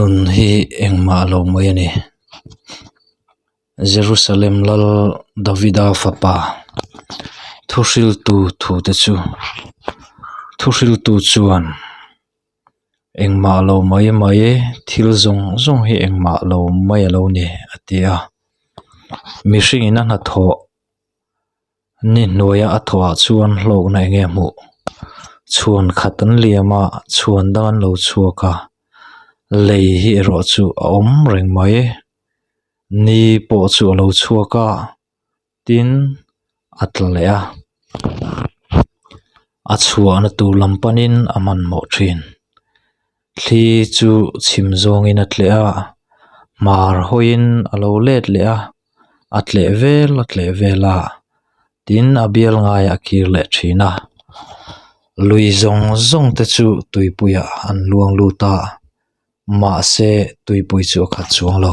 Nun hi engmah lo mai a ni. Jerusalem lal Davida fapa thuhriltu thute chu thuhriltu chuan engmah lo mai mai thil zawng zawng hi engmah lo mai a lo ni a ti a. Mihringin a hnathawh Ni hnuaia a thawhah chuan hlawkna eng nge hmuh chhuan khat an liam a chhuan dang an lo chhuak a lei hi erawh chu a awm reng mai ni pawh chu a lo chhuak a tin a tla leh a a chhuahna tur lam panin a hmanhmawh thin thli chu chhim zawngin a tleh a hmar hawiin a lo let leh a. A tleh vel a tleh vel a tin a bial ngaiah a kir leh thin a lui zawng zawng te chu tuipuiah an luang lut a mahse tuipui chu a khat chuang lo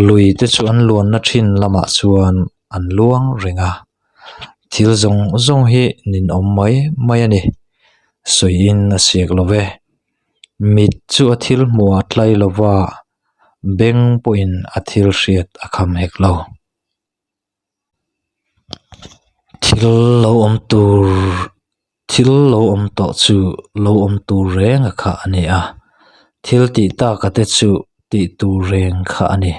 lui te chu an luanna thin lamah chuan an luang reng a thil zawng zawng hi ninawm mai mai a ni sawiin a siak lo ve mit chu a thil hmuh a tlai lo va. Beng pawhin a thil hriat a kham hek lo. Thil lo awm tur thil lo awm tawh chu lo awm tur reng a kha a ni a, thil tih taka te chu tih tur reng kha a ni.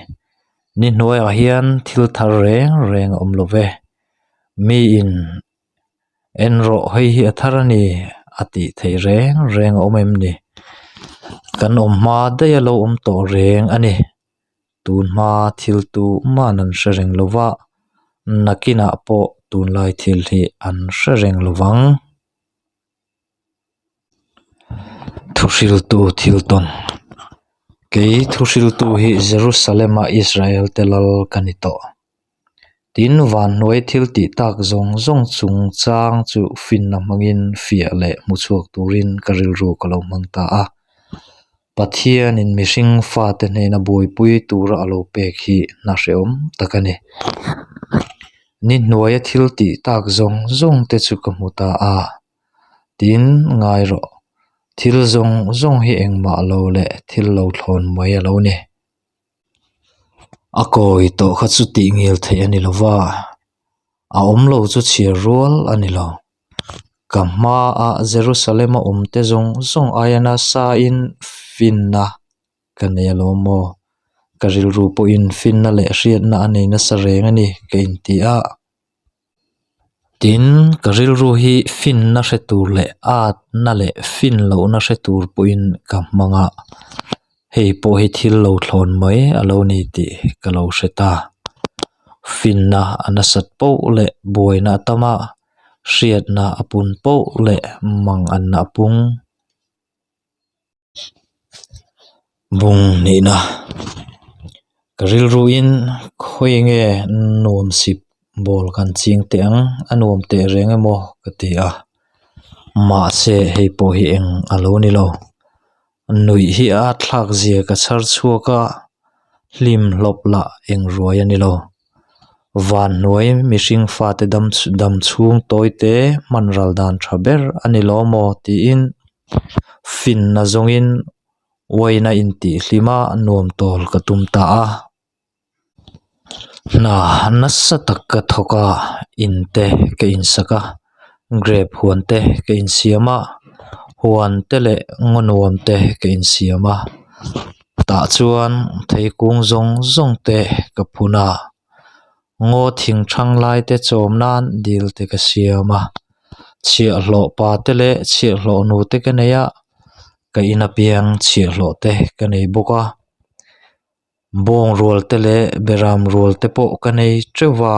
Ni hnuaiah hian thil thar reng reng a awm lo ve. Miin En rawh hei hi a thar a ni a tih theih reng reng a awm em ni kan awm hma daih a lo awm tawh reng a ni tun hma thil tu man an hre reng lo va nakinah pawh tunlai thil hi an hre reng lo vang. Thuhriltu thil tawn Kei thuhriltu hi Jerusalem a Israel te lal ka ni tawh. Tin, vanhnuai thil tih tak zawng zawng chungchang chu finna hmangin fiah leh hmuchhuak turin ka rilru ka lo hmang ta a. Pathianin mihring fate hnena buaipui tura a lo pek hi hna hrehawm tak a ni. Ni hnuaia thil tih tak zawng zawng te chu ka hmu ta a. Tin, ngai rawh, thil zawng zawng hi engmah lo leh thil lo thlawn mai a lo ni. A kawi tawh kha chu tih ngil theih a ni lo va, a awm lo chu chhiar rual a ni lo. Ka hmaah Jerusalem a awm te zawng zawng aia nasa in finna ka nei alawm maw? Ka rilru pawhin finna leh hriatna a nei nasa reng a ni ka inti a. Tin, ka rilru hi finna hre tur leh atna leh fin lohna hre tur pawhin ka hmang a, hei pawh hi thil lo thlawn mai a lo ni tih ka lo hre ta. Finna a nasat poh leh buaina a tam a, hriatna a pun poh leh manganna a pung. Bung nihna ka rilruin khawi nge nuam sip ball kan ching teh ang a nuam teh reng emaw ka ti a mahse hei pawh hi eng a lo ni lo nuih hi a thlak zia ka chhar chhuak a hlim hlawp lah eng ruai a ni lo vanhnuai mihring fate dam dam chhung tawi te hman ral dan tha ber a ni lo maw tiin. Finna zawngin uaina intihhlim a nuam tawl ka tum ta a. Hna nasa tak ka thawk a, in te ka insak a, grape huan te ka insiam a, huan te leh ngaw nuam te ka insiam a. Tah chuan theikung zawng zawng te ka phun a. Ngaw thing thang lai te chawm nan dil te ka siam a chhiahhlawh pa te leh chhiahhlawh nu te ka nei a ka in apiang chhiahhlawh te ka nei bawk a bawng rual te leh beram rual te pawh ka nei teuh va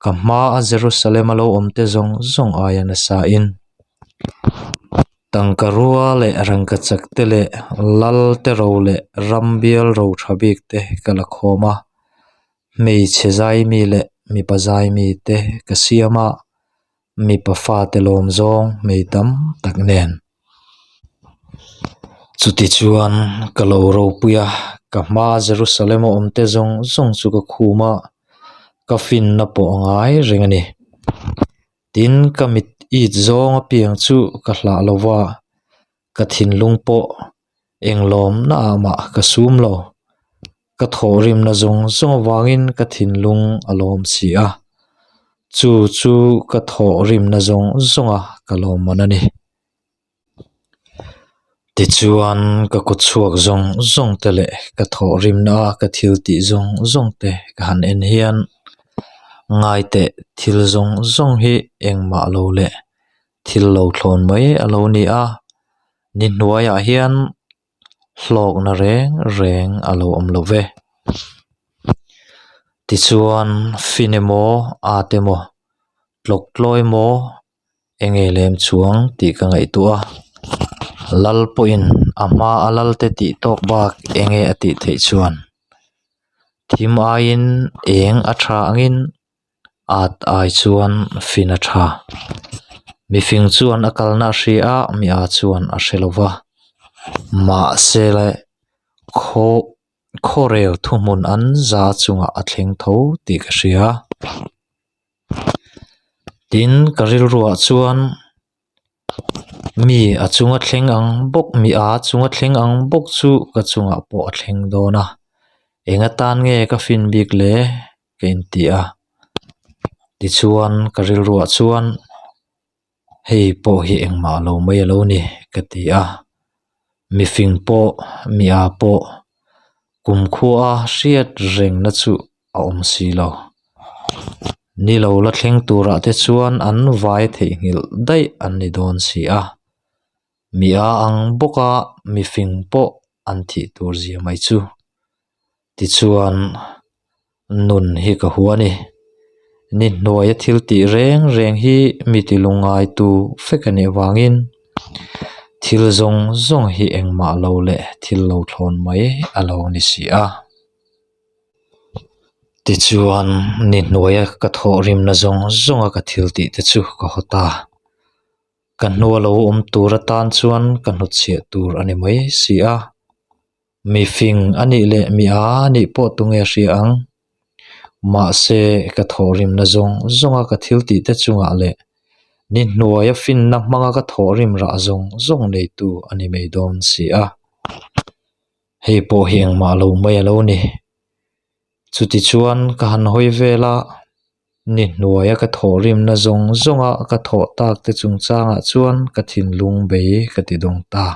ka hmaa Jerusalem a lo awm te zawng zawng aia nasa in tangka rua leh rangkachak te leh lal te ro leh ram bial ro tha bik te ka la khawm a. Hmeichhe zaimi leh mipa zaimi te ka siam a, mipa fate lawm zawng hmei tam tak nen. Chutichuan ka lo ropui a, ka hmaa Jerusalem a awm te zawng zawng chu ka khum a, ka finna pawh a ngai reng a ni. Tin, ka mit it zawng apiang chu ka hlah lo va, ka thinlung pawh. Eng lawmna ah mah ka sum lo. Ka thawhrimna zawng zawng avangin ka thinlung a lawm si a. Chu chu ka thawhrimna zawng zawnga ka lawmman a ni. Tichuan ka kut chhuak zawng zawng te leh ka thawhrimna a ka thil tih zawng zawng te ka han en hian ngaiteh thil zawng zawng hi engmah lo leh thil lo thlawn mai a lo ni a, ni hnuaiah hian hlawkna reng reng a lo awm lo ve. Tichuan fin emaw at emaw tlawk tlawi emaw enge lem chuang tih ka ngaihtuah a, lal pawhin a hma a lal te tih tawk bak enge a tih theih chuan thim aiin eng a tha angin at ai chuan fin a tha. Mifing chuan a kalna a hria a, mi a chuan a hre lo va, mahse le khaw khawrel thuhmun an za chungah a thleng tho tih ka hria. Tin, ka rilruah chuan mi a chunga thleng ang bawk mi a chunga thleng ang bawk chu ka chungah pawh a thleng dawn a, eng atan nge ka fin bik le ka inti a. Tichuan, ka rilruah chuan hei pawh hi engmah lo mai a lo ni ka ti a, mifing pawh mi a pawh kumkhua hriat rengna chu a awm si lo. Ni lo la thleng turah te chuan an vai theihnghilh daih an ni dawn si a, mi a ang bawka mifing pawh an thih tur zia mai chu. Tichuan, nun hi ka hua a ni. Ni hnuaia thil tih reng reng hi mi ti lungngaitu fek a nih avangin thil zawng zawng hi engmah lo leh thil lo thlawn mai a lo ni si a. Tichuan, ni hnuaia ka thawhrimna zawng zawnga ka thil tih te chu ka haw ta. Ka hnua lo awm tur atan chuan ka hnutchhiah tur a ni mai si a. Mi fing a nih leh mi a nih pawh tunge hria ang? Mahse, ka thawhrimna zawng zawnga ka thil tih te chungah leh ni hnuaia finna hmanga ka thawhrim rah zawng zawng neitu a ni mai dawn si a. Hei pawh hi engmah lo mai a lo ni. Chutichuan ka han hawi vel a, ni hnuaia ka thawhrimna zawng zawnga ka thawh tak te chungchangah chuan ka thinlung bei ka ti dawng ta.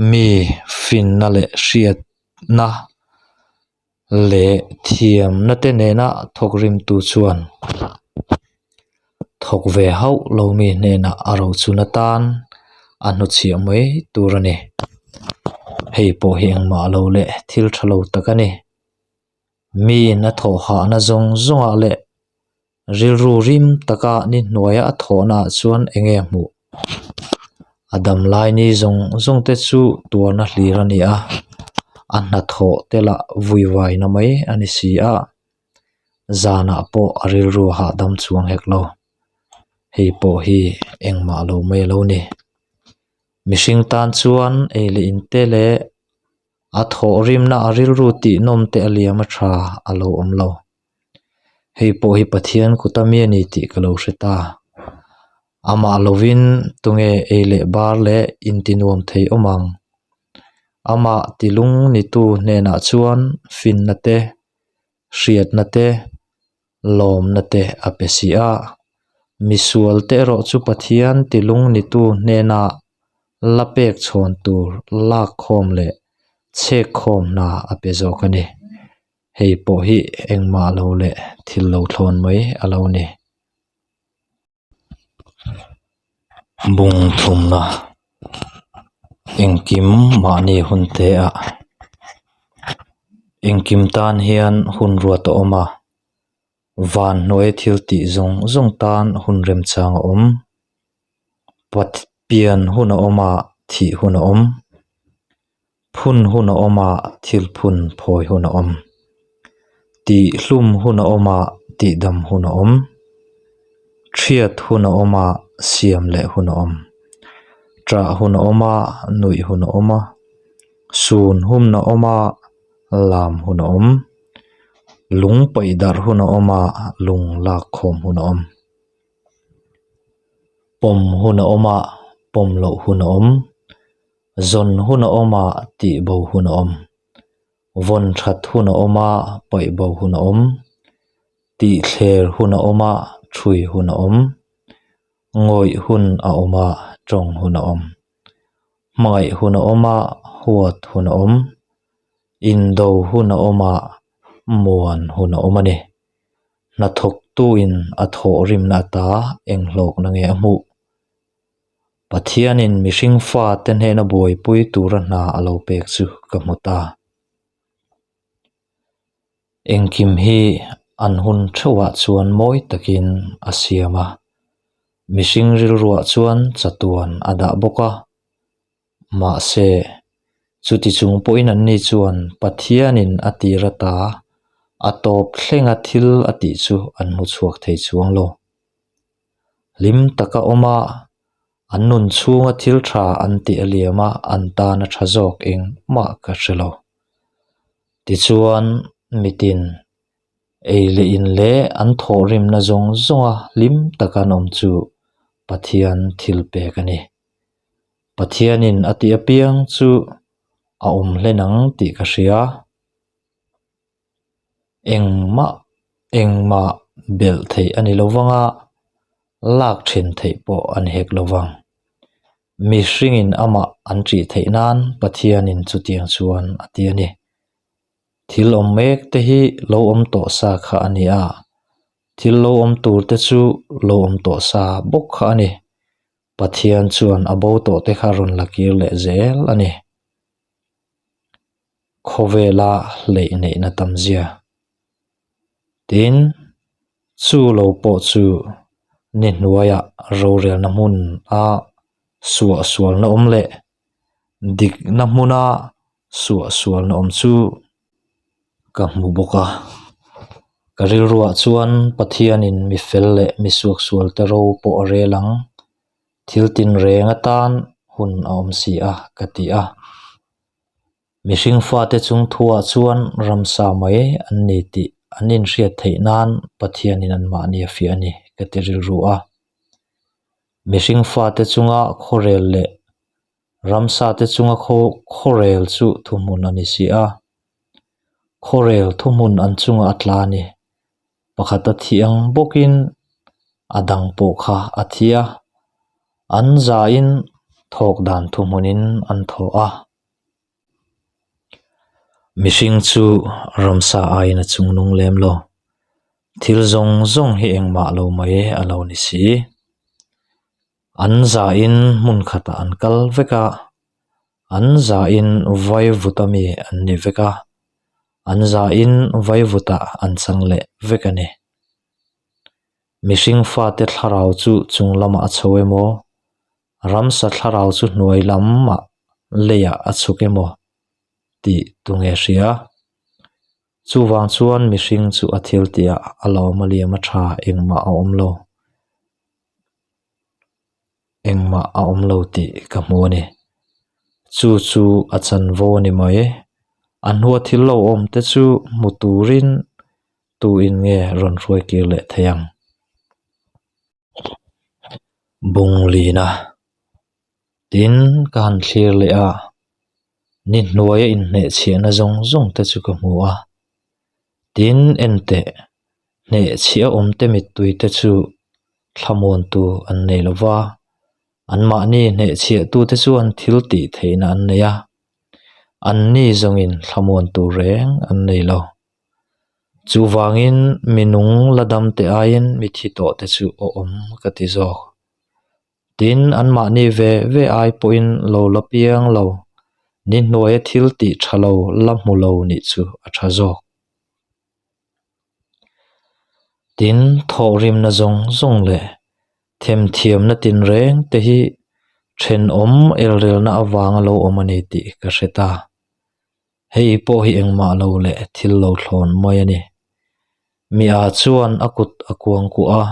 Mi finna leh hriatna leh thiamna te nena thawk rimtu chuan thawk ve hauh lo mi hnenah a rochun atan a hnuchhiah mai tur a ni. Hei pawh hi engmah lo leh thil tha lo tak a ni. Miin a thawh hahna zawng zawngah leh Rilru rim taka ni hnuaia a thawhnaah chuan eng nge hmuh? A dam lai ni zawng zawng te chu tuarna hlir a ni a, a hnathawh te lah vuivaina mai a ni si a, zanah pawh a rilru a hahdam chuang hek lo. Hei pawh hi engmah lo mai a lo ni. Mihring tan chuan ei leh in te leh a thawhrimna a rilru tihnawm te a liam a tha a lo awm lo. Hei pawh hi Pathian kut a mi a ni tih ka lo hre ta. Amah lovin tunge ei leh bar leh intinuam thei awm ang. Amah tilung nitu hnenah chuan finna te, hriatna te, lawmna te a pe si a. Misual te erawh chu Pathian tilung nitu hnenah la pek chhawn tur lakkhawm leh chhekkhawm hna a pe zawk a ni. Hei pawh hi engmah lo leh thil lo thlawn mai a lo ni. Bung thumna engkim mahni hun te ah engkim tan hian hun ruat a awm a, van hnuai thil tih zawng zawng tan hun remchang a awm. Pian hun a awm a, thih hun a awm. Phun hun a awm a, thil phun phawi hun a awm. Tih hlum hun a awm a, tih dam hun a awm. Thiat hun a awm a, siam leh hun a awm. Ṭah hun a awm a, nuih hun a awm a. Sun hun a awm a, lam hun a awm. Lung paih darh hun a awm a, lung lak khawm hun a awm. Pawm hun a awm a, pawm loh hun a awm. Zawn hun a awm a, tih bo hun a awm. Vawn that hun a awm a, paih bo hun a awm. Tih thler hun a awm a, thui hun a awm. Ngawih hun a awm a, tawng hun a awm. Hmangaih hun a awm a, huat hun a awm. Indo hun a awm a, muan hun a awm a ni. Hnathawktuin a thawhrimna ata eng hlawkna nge a hmuh? Pathianin mihring fate hnena buaipui tura hna a lo pek chu ka hmu ta. Engkim hi an hun theuhah chuan mawi takin a siam a, mihring rilruah chuan chatuan a dah bawk a. Mahse, chuti chung pawhin anni chuan Pathianin a tir ata a tawp thlenga thil a tih chu an hmu chhuak thei chuang lo. Hlim taka awm a, an nun chhunga thil tha an tih a liam a, an tan a tha zawk engmah ka hre lo. Tichuan, mitin ei leh in leh an thawhrimna zawng zawnga hlim taka an awm chu Pathian thil pek a ni. Pathianin a tih apiang chu a awm hlen ang tih ka hria. Engmah engmah belh theih a ni lo vang a, lak then theih pawh a ni hek lo vang. Mihringin amah an ṭih theih nan Pathianin chutiang chuan a ti a ni. Thil awm mek te hi lo awm tawh sa kha a ni a, thil lo awm tur te chu lo awm tawh sa bawk kha a ni. Pathian chuan a bo tawh te kha rawn la kir leh zel a ni. Khawvela hleih neihna tam zia. Tin, chu lo pawh chu ni hnuaiah rorelna hmun a suahsualna awm leh dikna hmuna suahsualna awm chu ka hmu bawk a. Ka rilruah chuan Pathianin mi fel leh mi suaksualte ro pawh a rel ang. Thil tinreng atan hun a awm si a, ka ti a. Mihring fate chung thuah chuan ramsa mai an ni tih an inhriat theih nan Pathianin anmahni a fiah a ni, ka ti rilru a. Mihring fate chunga khawrel leh ramsa te chunga khawrel chu thuhmun a ni si a. Khawrel thuhmun an chungah a tla a ni. Pakhat a thi ang bawkin a dang pawh kha a thi a, an zain thawk dan thuhmunin an thaw a. Mihring chu ramsa aiin a chung nung lem lo. Thil zawng zawng hi engmah lo mai a lo ni si. An zain hmun khatah an kal vek a, an zain vaivut ami an ni vek a, an zain vaivutah an chang leh vek a ni. Mihring fate thlarau chu chung lamah a chho emaw, ramsa thlarau chu hnuai lamah leiah a chhuk emaw tih tu nge hria? Chuvang chuan mihring chu a thil tihah a lawm a liam a tha engmah a awm lo. Engmah a awm lo tih ka hmu a ni. Chu chu a chanvo a ni mai. A hnua thil lo awm te chu hmu turin tuin nge rawn hruai kir leh thei ang? Bung lina tin ka han thlir leh a, ni hnuaia inhnehchhiahna zawng zawng te chu ka hmu a. Tin enteh hnehchhiah awm te mittui te chu thlamuantu an nei lo va, anmahni hnehchhiahtute chuan thil tih theihna an nei a, anni zawngin thlamuantu reng an nei lo. Chuvangin mi nung la dam te aiin mi thi tawh te chu aw awm ka ti zawk. Tin, anmahni ve ve ai pawhin lo la piang lo, ni hnuaia thil tih tha lo la hmu lo nih chu a tha zawk. Tin, thawhrimna zawng zawng leh themthiamna tinreng te hi thenawm elrelna avanga lo awm a ni tih ka hre ta. Hei pawh hi engmah lo leh thil lo thlawn mai a ni. Mi a chuan a kut a kuang kuah a,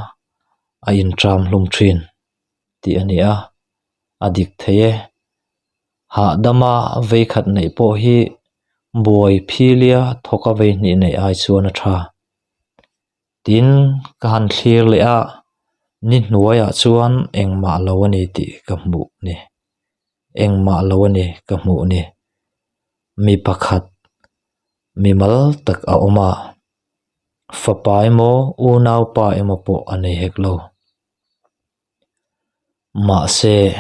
a inṭam hlum ṭhin tih a ni a, a dik thei e. Hahdama vei khat neih pawh hi buai philia thawka vei hnih neih ai chuan a tha. Tin, ka han thlir leh a, ni hnuaiah chuan engmah lo a ni tih ka hmuh ni. Engmah lo a ni ka hmuh ni. Mi pakhat, mi mal tak a awm a, fapa emaw unaupa emaw pawh a nei hek lo. Mahse,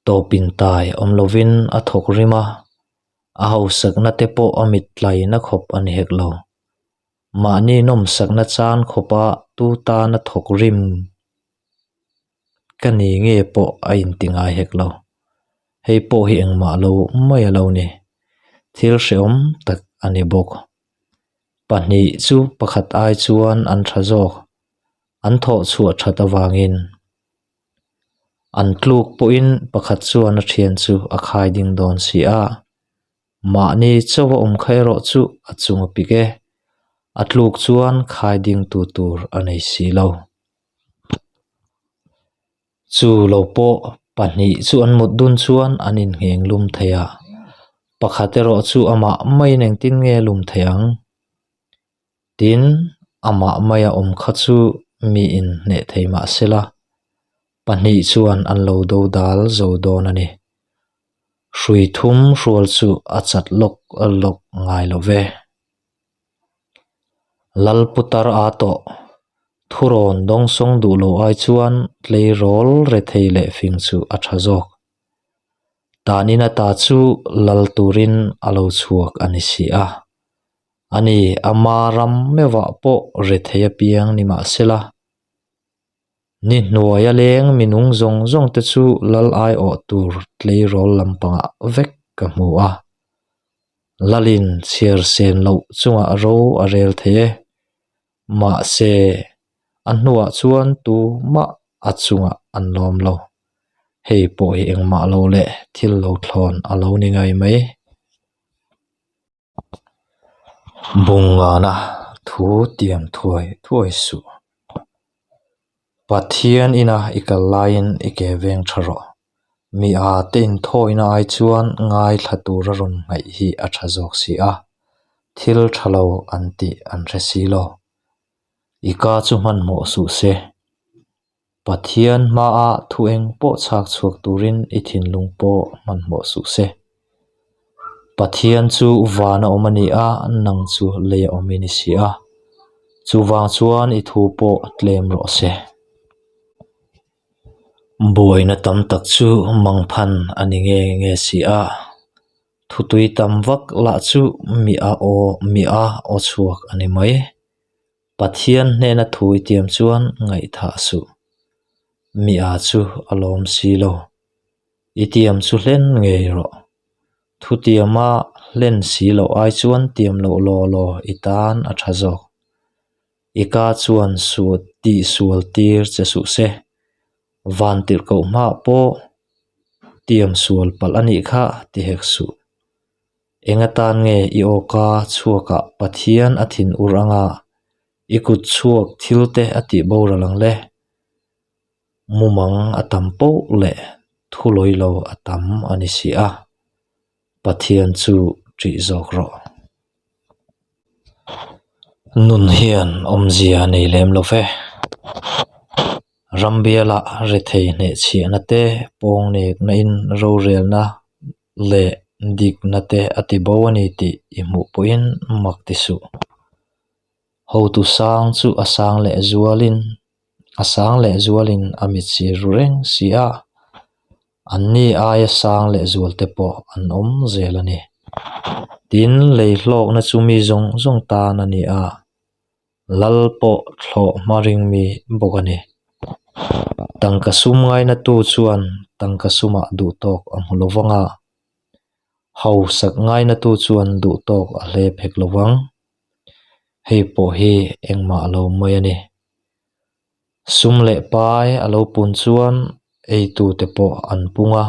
tawpin tai awm lovin a thawk rim a, a hausakna te pawh a mit tlaina khawp a ni hek lo. Mahni nawmsakna chan khawpa tu tana thawk rim ka ni nge pawh a inti ngai hek lo. Hei pawh hi engmah lo mai a lo ni. Thil hrehawm tak a ni bawk. Pahnih chu pakhat ai chuan an tha zawk. An thawh chhuah that avangin an tluk pawhin pakhat chuan a thian chu a khai ding dawn si a. Mahni chauh a awm kha erawh chu a chung a pik e. A tluk chuan khai ding tu tur a nei si lo. Chu lo pawh pahnih chu an mut dun chuan an inngheng lum thei a, pakhat erawh chu amah maiin engtin nge lum thei ang? Tin, amah maia awm kha chu miin hneh thei mah sela, pahnih chuan an lo do dal zo dawn a ni. Hrui thum hrual chu a chat lawk lawk ngai lo ve. Lal putar a tawh, thurawn dawngsawng duh lo ai chuan tleirawl rethei leh fing chu a tha zawk. Tanin ata chu lal turin a lo chhuak a ni si a. Ani ama ram meuhah pawh rethei apiang ni mahsela, ni hnuaia leng minung zawng zawng te chu lal aiawh tur tleirawl lampangah vek ka hmu a. Lalin chhiar sen loh chungah ro a rel thei e. Mahse, a hnuah chuan tumah a chungah an lawm lo. Hei pawh hi engmah lo leh thil lo thlawn a lo ni ngai mai. Bungana thu tiam thuai thuai suh. Pathian ina i kal laiin i ke veng tha rawh. Mi a te inthawina ai chuan ngaithla tura rawn ngaih hi a tha zawk si a, thil tha lo an tih an hre si lo. I ka chu hmanhmawh suh se. Pathian hmaa thu eng pawh chhak chhuak turin i thinlung pawh hmanhmawh suh se. Pathian chu vana awm a ni a, nang chu lei a awm i ni si a. Chuvang chuan i thu pawh tlem rawh se. Buaina tam tak chu mangphan a ni nge nge si a, thutui tam vak lah chu mi a aw mi a aw chhuak a ni mai. Pathian hnena thu i tiam chuan ngaihthah suh. Mi a chu a lawm si lo. I tiam chu hlen ngei rawh. Thutiama hlen si loh ai chuan tiam loh law law i tan a tha zawk. I ka chuan suat tih sual tir che suh se. Van tirhkoh hmaah pawh tiam sual palh a nih kha ti hek suh. Eng atan nge i awka chhuakah Pathian a thin ur anga i kut chhuak thil te a tih boral ang le? Mumang a tam poh leh thu lawi lo a tam a ni si a, Pathian chu ṭih zawk rawh. Nun hian awmzia a nei lem lo ve. Rambiala rethei hnehchhiahna te pawngnekna in rorelna leh dikna te a ti bo a ni tih i hmuh pawhin mak ti suh. Hotu sang chu a sang leh zualin a sang leh zualin a mit sir ru reng si a, anni aia sang leh zual te pawh an awm zel a ni. Tin, lei hlawkna chu mi zawng zawng tan a ni a, lal pawh thlawh hma ring mi bawk a ni. Tangka sum ngainatu chuan tangka sumah duhtawk a hmu lo vang a, hausak ngainatu chuan duhtawk a hle phek lo vang. Hei pawh hi engmah lo mai a ni. Sum leh pai a lo pun chuan eitute pawh an pung a,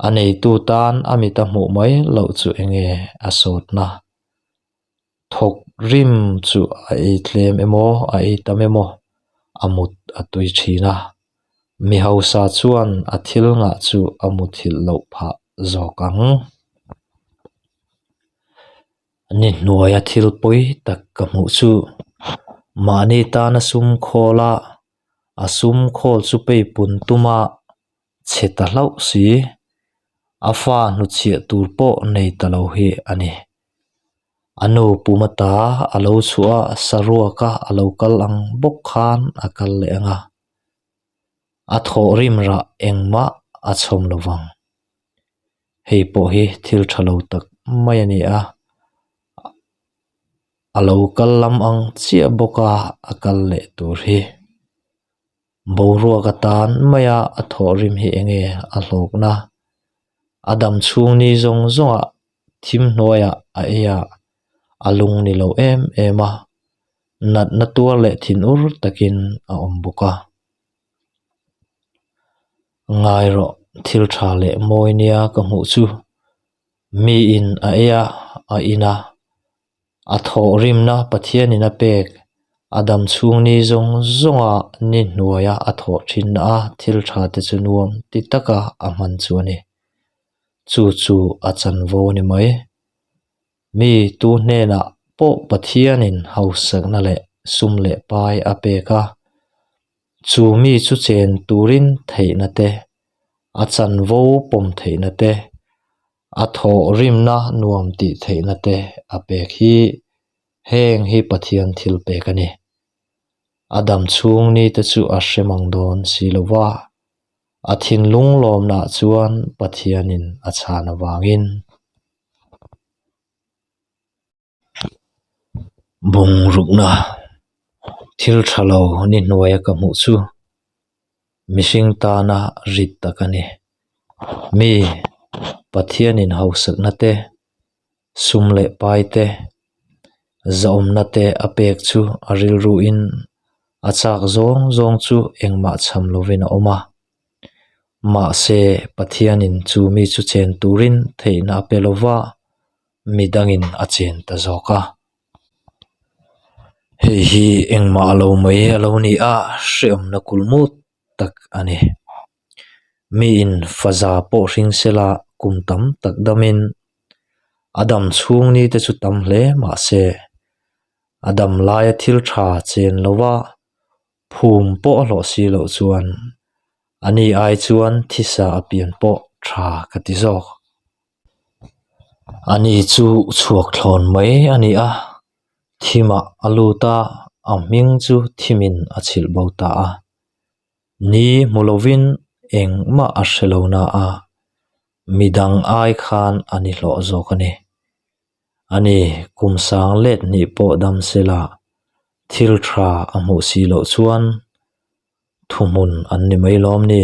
a neitu tan a mit a hmuh mai loh chu enge a sawtna. Thawk rim chu a ei tlem emaw a ei tam emaw a mut a tui thin a, mi hausa chuan a thil ngah chu a muthilh loh phah zawk ang. Ni hnuaia thil pawi tak ka hmuh chu mahni tana sum khawl a, a sum khawl chu peipun tuma. chhe ta hlauh si, a fa hnutchhiah tur pawh nei ta lo hi a ni. A nu pum ata a lo chhuah a, saruaka a lo kal ang bawk khan a kal leh ang a, a thawh rim rah engmah a chhawm lo vang. Hei pawh hi thil tha lo tak mai a ni a, a lo kal lam ang chiah bawk a, a kal leh tur hi. Boruak atan maia a thawhrim hi eng nge a hlawkna? A dam chhung ni zawng zawngah thim hnuaiah a ei a, a lung ni lo em em a, natna tuar leh thinur takin a awm bawk a. Ngai rawh, thil tha leh mawi nia ka hmuh chu miin a ei a, a in a. A thawhrimna Pathianin a pek, a dam chhung ni zawng zawnga ni hnuaia a thawh thinna a thil tha te chu nuam ti taka a hman chu a ni. Chu chu a chanvo a ni mai. Mi tu hnenah pawh Pathianin hausakna leh sum leh pai a pek a, chu mi chu chen turin theihna te, a chanvo pawm theihna te, A thawh rimna nuam tih theihna te a pek hi heng hi Pathian thil pek a ni. A dam chhung ni te chu a hre mang dawn si lo va, a thinlung lawmnaah chuan Pathianin a chhan avangin. Bungrukna thil tha lo ni hnuaia ka hmuh chu mihring tana rit tak a ni. Mi Pathianin hausakna te, sum leh pai te, zahawmna te a pek chu a rilruin a chak zawng zawng chu engmah chham lovin a awm a. Mahse Pathianin chu mi chu chen turin theihna a pe lova. Mi dangin a chen ta zawk a. Hei hi engmah lo mai a lo ni a, hreawmna kulmut tak a ni. Miin faza pawh hring sela kum tam tak damin a dam chhung ni te chu tam hle mahse a dam laia thil tha chen lova phum pawh a hlawh si loh chuan a ni ai chuan thisa a pian pawh tha ka ti zawk. Ani chu chhuak thlawn mai a ni a, thimah a lut a, a hming chu thimin a chhilh bo ta a. Ni hmu lovin engmah a hre lo na a, midang ai khan a ni hlawh zawk a ni. Ani kum sang let hnih pawh dam sela thil tha a hmuh si loh chuan thuhmun an ni mai lawm ni.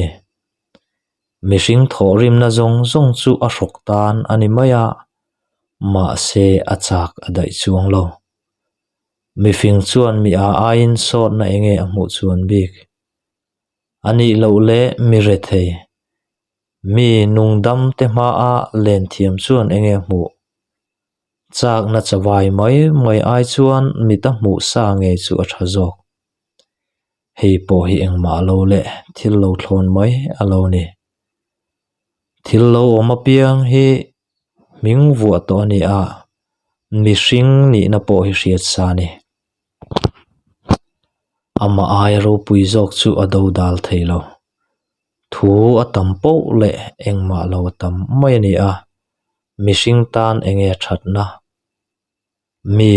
Mihring thawhrimna zawng zawng chu a hrawk tan a ni mai a, mahse a chak a daih chuang lo. Mifing chuan mi a aiin sawtna enge a hmuh chuan bik? A nih loh leh mi rethei, mi nungdam te hmaa len thiam chuan enge a hmuh? Chakna chavai mai mai ai chuan mita hmuh sa ngei chu a tha zawk. Hei pawh hi engmah lo leh thil lo thlawn mai a lo ni. Thil lo awm apiang hi hming vuah tawh a ni a, mihring nihna pawh hi hriat sa a ni. Amah aia ropui zawk chu a do dal thei lo. Thu a tam poh leh engmah lo a tam mai a ni a, mihring tan eng nge thatna? Mi,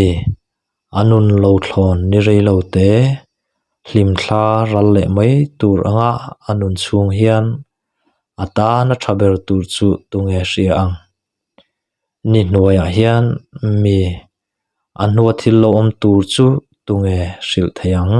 a nun lo thlawn ni rei lo te, hlimthla ral leh mai tur anga a nun chhung hian a tana tha ber tur chu tunge hria ang. Ni hnuaiah hian mi, a hnua thil lo awm tur chu tunge hrilh thei ang.